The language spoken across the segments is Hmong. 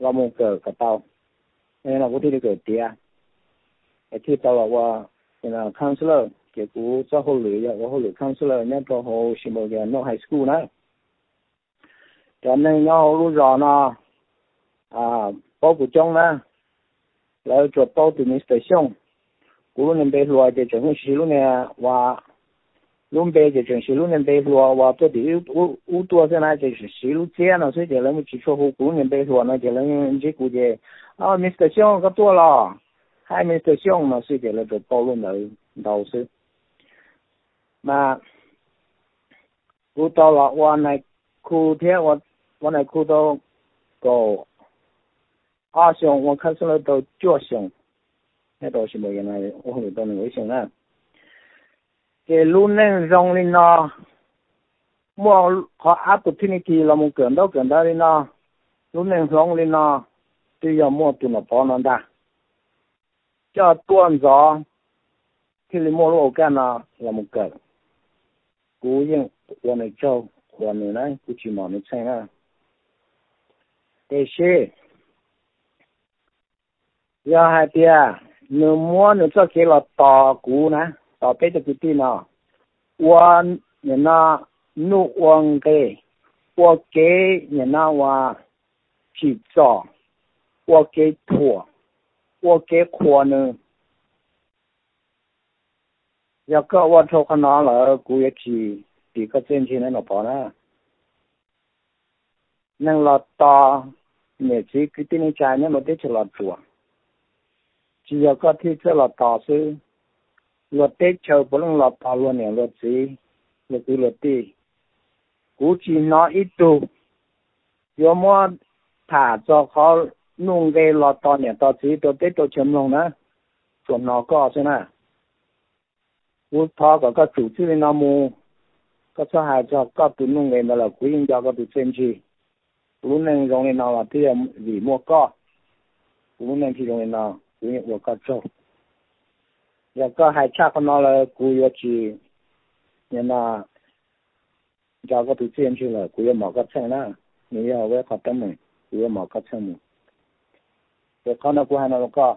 los mus kawm kom tau. Yog no kuv thiaj li kawm tiav, es thiaj tau los ua counselor. Ces kuv txoj hauj lwm yog ua hauj lwm counselor nyob rau hauv Sheboygan North High School na. Cov neeg nyob hauv lub zos no paub kuv coob na, lawv tsuas paub tus Mister Xyooj. Kuv lub niag npe hluas ces tseem siv lub niag uas, lub npe ces tseem siv lub niag npe hluas uas tuaj tim ub tuaj xwb na, ces siv lub txiab no xwb ces lawv tsis tshua hu kuv lub niag npe hluas no ces lawv ntsib kuv ces, Mister Xyooj koj tuaj los? Hi Mister Xyooj no xwb ces lawv tsuas paub lub ntawd ntau xwb. Mas kuv tau los ua nais khu thiab, ua nais khu tau kaum ob xyoos, ua counselor tau cuaj xyoos, nyob rau Sheboygan ua hauj lwm tau nees nkaum ib xyoos na. Ces lub neej zoo li no, muaj qhov opportunity los mus kawm ntaub kawm ntawv li no, lub neej hloov li no, twb yog muaj tus Nom Pov no ntag coj tuaj ntxov thiaj li muaj lub au kaj no los mus kawm. Kuv yeej ua nws tsaug qhuas nws na, kuv tsis mom nws txheej na. Tiam sis yog hais tias nws muab nws txoj kev los tos kuv na, tos peb cov kwv tij no, ua nim no nuj ua nqi, ua kev nim no uas tsim txom, ua kev thuam, ua kev qhuas nws. Yog koj ua dhau qhov no lawm kuv yuav tsis tis koj txiaj ntsig na Nom Pov na. Neeg los tos niam txiv kwv tij neej tsa nyob rau teb chaws Los Tsuas, tsis yog koj thiaj txawj los tos xwb. Luag teb chaws puav leej los tos luag niam luag txiv, luag kwv luag tij. Kuv tsis hnov ib tug yuav muab tham txog qhov nuj nqi los tos niam tos txiv rau teb rau chaw mloog na, tsuas hnov koj xwb na. Kuv thov kom koj tsum txij li no mus, koj txhob hais txog koj tus nuj nqi ntawd lawm, kuv yeej nco koj tus txiaj ntsig. Kuv lub neej zoo li no los twb yog vim muaj koj, kuv lub neej thiaj zoo li no, kuv yeej ua koj tsaug. Yog koj hais tshaj qhov no lawm kuv yuav tsis nim no nco koj tus txiaj ntsig lawm, kuv yuav mom koj txheej na. Nws yog ua ib qho teeb meem, kuv yuav mom koj txheej mus. Ces qhov no kuv hais no rau koj,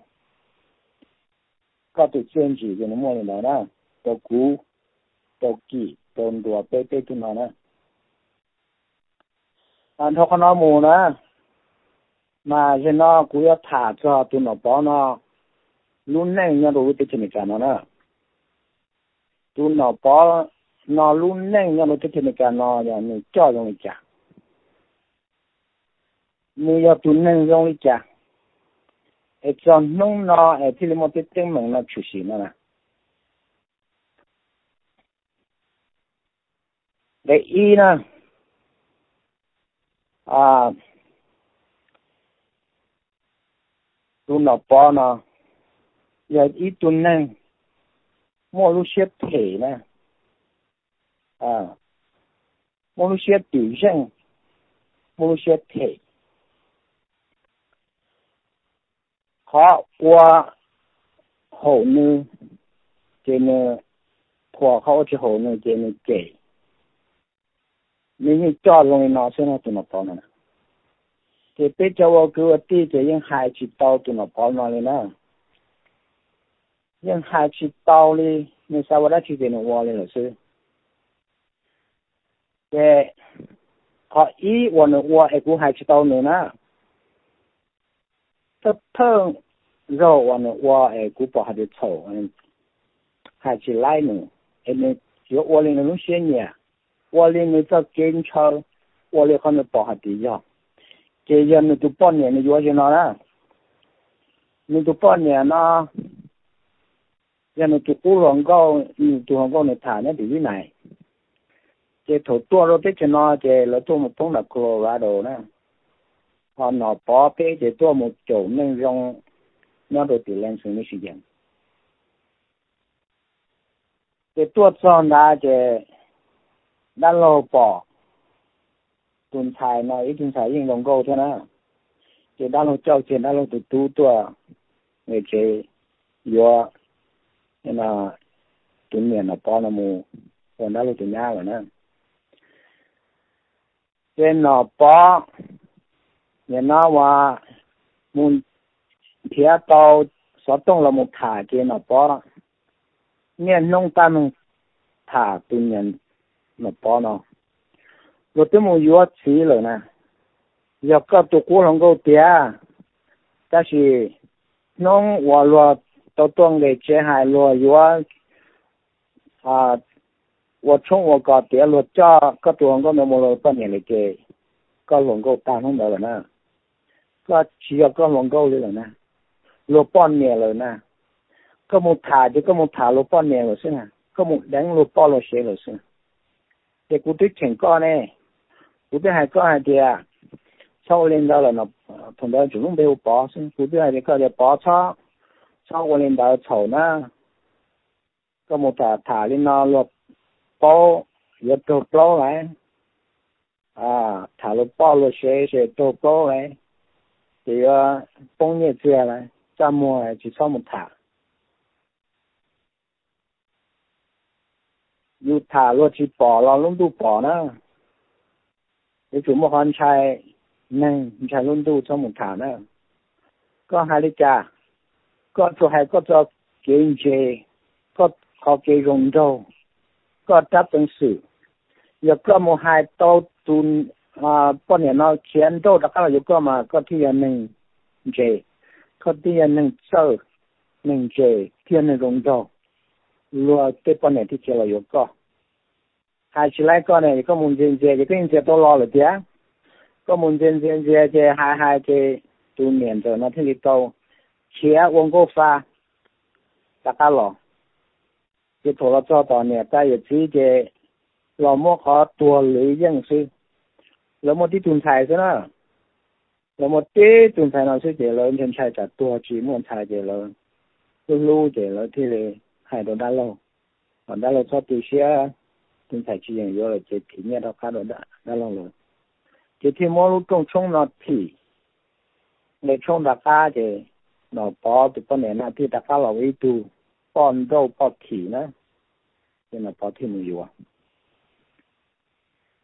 koj tus txiaj ntsig ces nws muaj li ntawd na, rau kuv, rau Kim, rau Nruas, peb peb tug no na. Dhau qhov no mus na, mas zaum no kuv yuav tham txog tus Nom Pov no lub neej nyob rau lub teb chaws Amelikas no na. Tus Nom Pov no lub neej nyob rau teb chaws Amelikas no yog nws coj zoo li cas, nws yog tus neeg zoo li cas, es txog hnub no es thiaj li muaj tej teeb meem no tshwm sim no na. Nqe ib na, tus Nom Pov no yog ib tug neeg muaj lub siab phem na, muaj lub siab twm zeej, muaj lub siab phem. Qhov ua haum nws ces nws thuam, qhov ua tsis haum nws ces nws cem. Nws yeej coj zoo li no xwb no tus Nom Pov no. Ces peb cov ua kwv ua tij ces yeej hais tsis tau tus Nom Pov no li na. Yeej hais tsis tau li, nws xav ua dab tsi ces nws ua li lawm xwb. Ces qhov ib uas nws ua es kuv hais tsis tau nws na, thawj thawj zaug uas nws ua es kuv pom hais tias txhaum, hais tsis laib nws, es nws yuav ua li nws lub siab nyiam, ua li nws txoj kev ntshaw, ua li qhov nws pom hais tias yog. Ces yog nws tus poj niam nws yuav zaum no na, nws tus poj niam no yog nws tus qub hluas nkauj, nws tus hluas nkauj nws tham nyob tim Vib Nais. Ces thaum tuaj rau teb chaws no ces lawv tuaj mus poob nram Colorado na. Ho Nom Pov peb ces tuaj mus caum neej zoo nyob rau tim Lansing, Michigan. Ces tuaj txog ntawd ces dab laug pom tus ntxhais no, ib tug ntxhais yeej zoo nkauj thiab na, ces dab laug coj kiag dab laug tus tub tuaj nqe tsev yuav tus niam Nom Pov no mus ua dab laug tus nyab lawm na. Ces Nom Pov nim no ua mus nrhiav tau xov tooj los mus tham ces Nom Pov niaj hnub tab meeg tham tus niam Nom Pov no. Luag twb mus yuav txiv lawm na, yog koj tus qub hluas nkauj tiag, tab sis hnub uas luag tau tuaj nqes tsev hais luag yuav ua tshoob ua kos tiav luag coj koj tus hluas nkauj ntawd mus ua poj niam lawm ces koj hluas nkauj tag hnub ntawd lawm na. Koj tsis yog koj hluas nkauj li lawm na, luag poj niam lawm na. Koj mus tham ces koj mus tham luag poj niam lawm xwb na, koj mus deev luag poj luag sev lawm xwb. Ces kuv twb cheem koj ne, kuv twb hais koj hais tias txhob ua li ntawd lawm no, thaum ntawd tseem lub npe hu Pov xwb, kuv twb hais tias koj tias Pov txhob, txhob ua li ntawd txhaum na. Koj mus tham tham li no luag paub yuav raug plaub lawm, tham luag poj luag sev ces raug plaub lawm, ces yuav poob nyiaj txiag lawm, txaj muag tsis txhob mus tham. Yus tham luag tsis pom los lub ntuj pom na. Yuav tsum muaj qhov ntshai neeg ntshai lub ntuj txhob mus tham na. Koj hais li cas, koj tsuas hais koj txoj kev ntse, koj qhov kev zoo nraug, koj rab peev xwm. Yog koj mus hais tau tus poj niam no khiav nrauj rov qab los yuav koj mas koj thiaj yog neeg ntse, koj thiaj yog neeg txawj, neeg ntse, thiaj yog neeg zoo nraug, luag tej poj niam thiaj khiav los yuav koj. Hais tsis laib koj ne, koj mus ntxias ntxias ces koj yeej ntxias tau los lawm tiag. Koj mus ntxias ntxias ntxias ces hais hais ces tus niam ntxawm no thiaj li tau khiav ua nkauj fa rov qab los. Ces thaum los txog tom niam tais yawm txiv ces los muab qhov tuag lwv yeej xwb. Lawv muaj tib tug ntxhais xwb na, lawv muaj tib tug ntxhais no xwb ces lawv ntshai ntshai tsam tuag tsis muaj ntxhais ces lawv hlub hlub ces lawv thiaj li hais rau dab laug, kom dab laug txhob tu siab, tus ntxhais tsis yeem yuav lawm ces thim nyiaj rov qab rau dab laug lawm. Ces thiaj muab lub rooj tshoob no thim, nqe tshoob rov qab ces Nom Pov tus poj niam no thiaj rov qab los ua ib tug poj nrauj poj thim na. Ces Nom Pov thiaj mus yuav,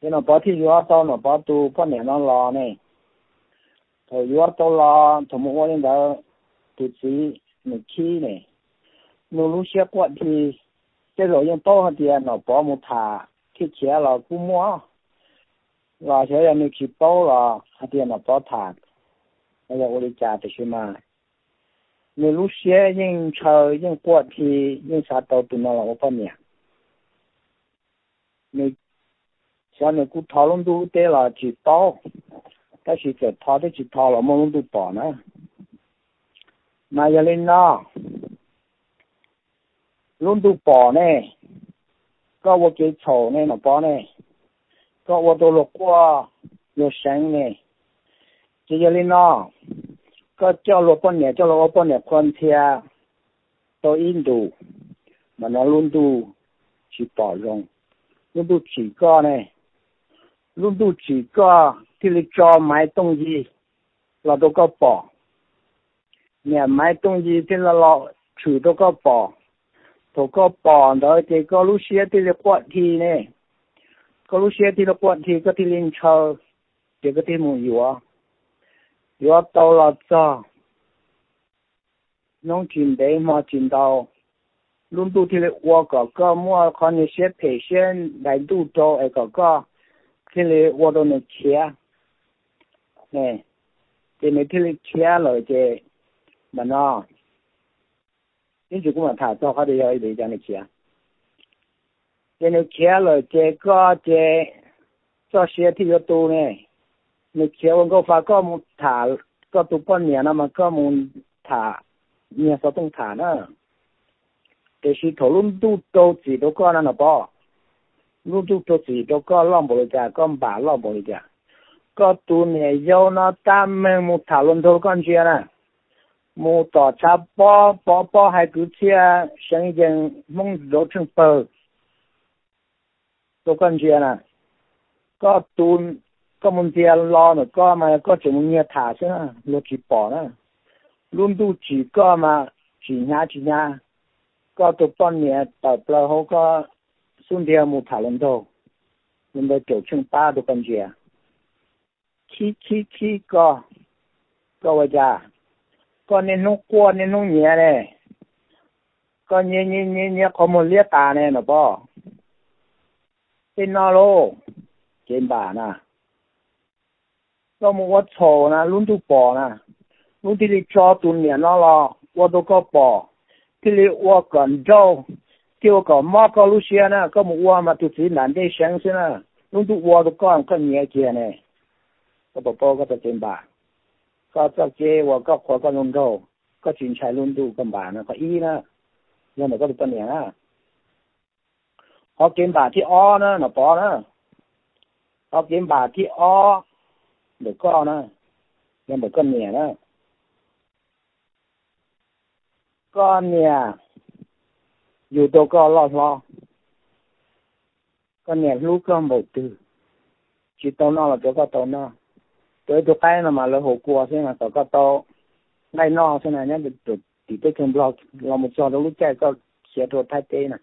ces Nom Pov thiaj yuav tau Nom Pov tus poj niam no los ne. Thaum yuav tau los thaum mus ua li ntawd, tus txiv nws khib ne, nws lub siab quaj dhi. Tej zaum yeej paub hais tias Nom Pov mus tham thiaj khiav los kuj muaj, los xyov yog nws tsis paub los hais tias Nom Pov tham, los yog ua li cas tiam sis mas nws lub siab yeej ntshaw yeej quaj dhi, yeej xav tau tus no los ua poj niam. Nws, xyov nws kuj thov lub ntuj lub teb los tsis paub, tab sis txawm thov thiab tsis thov los muaj lub ntuj pom na. Mas yog li no, lub ntuj pom ne, koj ua kev txhaum ne Nom Pov ne, koj ua rau luag quaj luag seev ne. Ces yog li no, koj coj luag poj niam coj luag ua poj niam qhua ntxhia tau ib ntus, mas no lub ntuj tsis pom zoo, lub ntuj tsim koj ne. Lub ntuj tsim koj thiaj li tso Maiv Tooj Yig los rau koj pom. Niam Maiv Tooj Yig thiaj li los tshwm rau koj pom. Thaum koj pom ntawd ces koj lub siab thiaj li quaj dhi ne. Koj lub siab thiaj li quaj dhi, koj thiaj li ntshaw, ces koj thiaj mus yuav. Yuav tau los txog hnub tsis ntev hmo tsis ntau, lub ntuj thiaj li ua kom koj muaj qhov niag siab phem siab ntais ntuj rau es kom koj thiaj li ua rau nws khiav. Ces nws thiaj li khiav lawm ces, mas no, ib ntsis kuv mam tham txog qhov tias yog vim li cas nws khiav. Ces nws khiav lawm ces koj ces txoj sia thiaj yuav tu ne. Nws khiav ua nkauj fa, koj mus tham, koj tus poj niam no mas koj mus tham, nyiag xov tooj tham na. Tiam sis thaum lub ntuj rau txim rau koj na Nom Pov, lub ntuj rau txim rau koj loj npaum li cas, koj npam loj npaum li cas, koj tus niam yau no tab meeg mus tham hluas nraug koj ntsia na, mus tom tshav pob, pov pob hais kwv txhiaj seev yees, Hmoob zov tsheej pawg rau koj ntsia na. Koj tu, koj mus ntxias los ntawm koj mas koj tseem mus nyiag tham xwb na, luag tsis pom na. Lub ntuj tsim koj mas tsis hnyav tsis hnyav, koj tus poj niam tawm plaws hauv koj xub ntiag mus tham hluas nraug, hluas nraug caum tsheej pab rau koj ntsia. Khib khib khib koj, koj ua cas Koj niaj hnub quaj niaj hnub nyiav ne, koj nyiav nyiav nyiav qhov muag liab tas ne Nom Pov. Tej no lauj, kev npam na, koj mus ua txhaum na lub ntuj pom na, lub thiaj li tso tus niam no los ua rau koj pom, thiaj li ua kom nrauj, thiaj ua kom mob koj lub siab na. Koj mus ua mas tus txiv nram ntej seev xwb na, lub ntuj ua rau koj, koj nyiav kiag ne. Koj puas paub koj txoj kev npam, koj txoj kev uas koj qhuas koj zoo nraug, koj tsis ntshai lub ntuj koj npam no, qhov ib na, yog ntawm koj tus poj niam na. Qhov kev npam thib ob na Nom Pov na, qhov kev npam thib ob ntawm koj na, yog ntawm koj niam na. Koj niam yug tau koj loj hlob, koj niam hlub koj npaum twg, tsis tau noj los tsuav koj tau noj. Tsuas ib tug qaib no mas lawv haus kua xwb mas kom koj tau nqaij noj xwb na, nyob tim teb chaws Nplog los mus txog rau lub caij koj khiav rau Thaib teb na.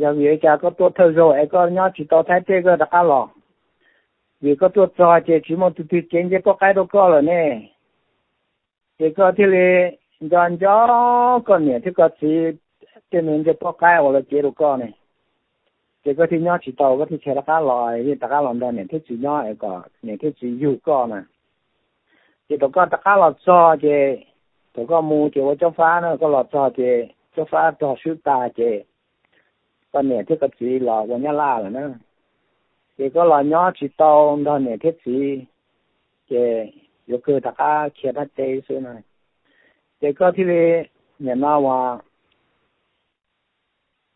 Yog vim li cas koj tuaj thawj zaug es koj nyob tsis tau Thaib teb koj rov qab los? Vim koj tuaj txog ces tsis muaj tus twg cev ncej poj qaib rau koj lawm ne. Ces koj thiaj li nco nco koj niam thiab koj txiv tej me ncej poj qaib uas lawv cev rau koj ne. Ces koj thiaj nyob tsis tau, koj thiaj khiav rov qab los, yeej rov qab los nrog niam thiab txiv nyob es kom niam thiab txiv yug koj na. Ces thaum koj rov qab los txog ces, thaum koj mus ces ua cob fab na, koj los txog ces cob fab rog swb tas ces koj niam thiab koj txiv los ua Nyab Laj lawm na. Ces koj los nyob tsis tau nrog niam thiab txiv, ces yuav kawg rov qab khiav Thaib teb xwb na. Ces koj thiaj li nim no uas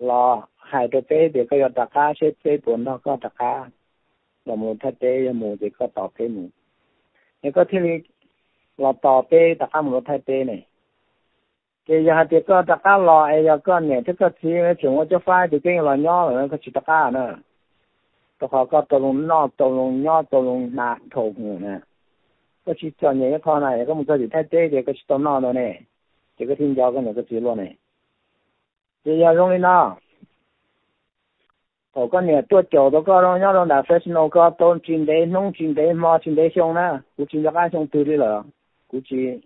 los hais rau peb tias koj yuav rov qab seb peb puas nrog koj rov qab los mus Thaib teb, yog mus ces koj tos peb mus. Es koj thiaj li los tos peb rov qab mus rau Thaib teb ne. Ces yog hais tias koj rov qab los es yog koj niam thiab koj txiv tseem ua cob fab ces koj yeej los nyob lawm, koj tsis rov qab na. Rau qhov koj tau zoo noj tau zoo nyob tau zoo hnav dhau hwv na. Koj tsis txom nyem ib qho na, es koj mus txog tim Thaib teb ces koj tsis tau noj ntau ne, ces koj thiaj nco koj niam koj txiv luaj ne. Ces yog zoo li no, thaum koj niam tuaj caum tau koj nyob rau nram Fresno, koj tau tsis ntev hnub tsis ntev hmo tsis ntev xyoo na, kuv tsis nco qab xyoo twg li lawm, kuv tsis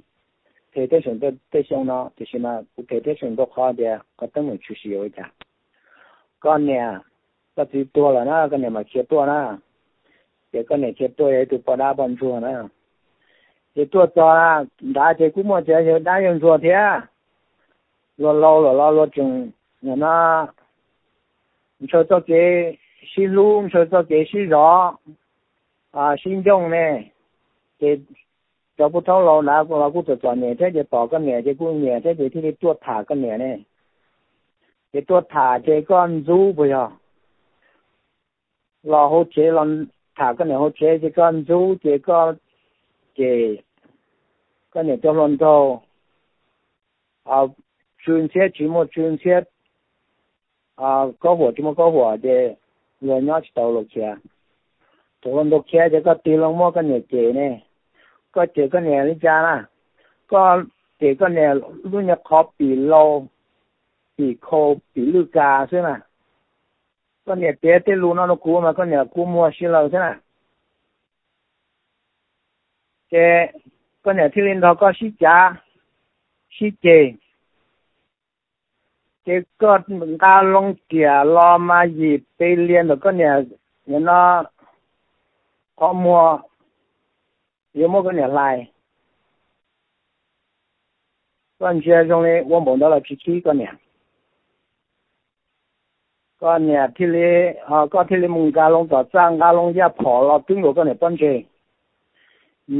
them tej seem tej xyoo no, tiam sis mas kuv them tej seem rau qhov tias qhov teeb meem tshwm sim ua li cas. Koj niam koj txiv tuag lawm na, koj niam mam khiav tuaj na. Ces koj niam khiav tuaj yog ib tug poj dab poj ntsuag na. Ces tuaj txog nrad ces kuj muaj cov yawg dab yawg ntsuag thiab. Luag laus lawm los luag tseem nim no ntshaw txoj kev sib hlub, ntshaw txoj kev sib zov, sib ncooj ne. Ces cov pub thaub laus ntawd los kuj txom txom nyem thiab, ces pom koj niam ces kuj nyiam thiab, ces thiaj li tuaj tham koj niam ne. Ces tuaj tham ces koj ntxub puas yog? Los hauv tsev los tham koj niam hauv tsev ces koj ntxub ces koj, ces koj niam cov hluas nraug tsw ntxhiab tsis muaj tsw ntxhiab, kaub huam tsis muaj kaub huam ces luag nyob tsis tau luag khiav. Thaum luag ntaus khiav ces koj tig loo muab koj niam cem ne. Koj cem koj niam li cas na? Koj cem koj niam lub nyuag qhov pim lau, pim khau, pim lwj kas xwb na. Koj niam piav tej lus no rau kuv mas koj niam kua muag si laws xwb na. Ces koj niam thiaj li nrog koj sib cav sib ceg. Ces koj nqa loo riam los mas yim pes lias ntawm koj niam no qhov muag yuav muab koj niam hlais. Koj ntsia zoo li ua npaum ntawd los tsis khib koj niam. Koj niam thiaj li, koj thiaj li mus nqa loo tom txaj, nqa loo yaj phom los twb nkaus koj niam pob ntseg.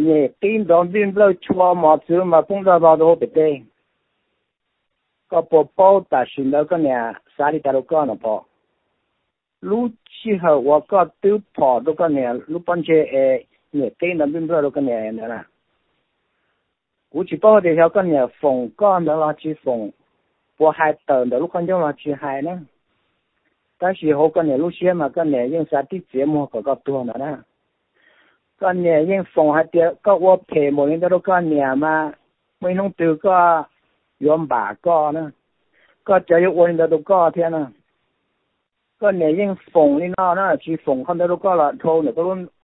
Nyem qib nrov nplij nplawj, tshua mos txwv mas poob daj vog rau hauv pem teb. Koj puas paub tam sim ntawd koj niam xav li cas rau koj no pom? Lub sij hawm uas koj twb phom rau koj niam lub pob ntseg es nyem qib nrov nplij nplawj rau koj niam ntawd na, kuv tsis paub tias xyov koj niam foom koj ntawd los tsis foom, puas hais tawm ntawm lub qhov ncauj los tsis hais na. Tab sis hauv koj niam lub siab mas koj niam yeej xav tib txiav muag kom koj tuag ntawd na. Koj niam yeej foom hais tias koj ua phem npaum li ntawd rau koj niam mas muaj ib hnub twg koj yuav npam koj na. Koj cov yuav ua li ntawd rau koj thiab na. Koj niam yeej foom li no na, tsis foom qhov ntawd rau koj los dhau ntawm koj lub